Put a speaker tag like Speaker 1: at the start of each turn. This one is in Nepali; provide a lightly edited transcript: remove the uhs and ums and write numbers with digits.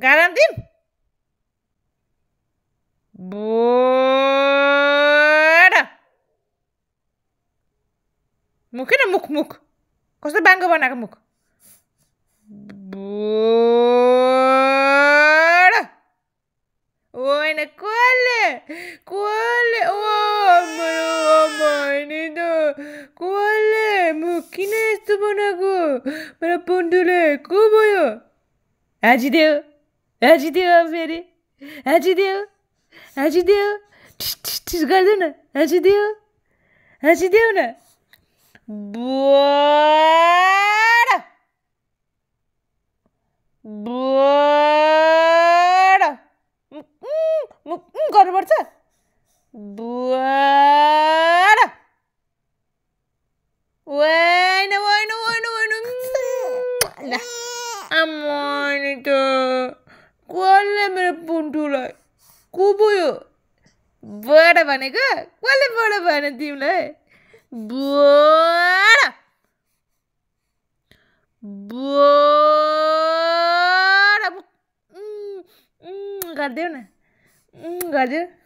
Speaker 1: गाराम दिम बोडा मुख किन मुख मुख कस्तो बाङ्गो बनाएको मुख बोडा होइन कसले कसले ओ मेरो आमाले त कसले मुख किन यस्तो बनाएको मेरो पन्टुले को भयो हाजिदेऊ फेरि हाजिदेऊ ठिस गर्दैन हाजिदेऊ न बोडा बोडा गर्नुपर्छ बोडा होइन आमाले त कसले मेरो पुन्टुलाई को भयो बोडा भनेको कसले बोडा भएन तिमीलाई बोडा बोडा गरिदेऊ न गरिदेऊ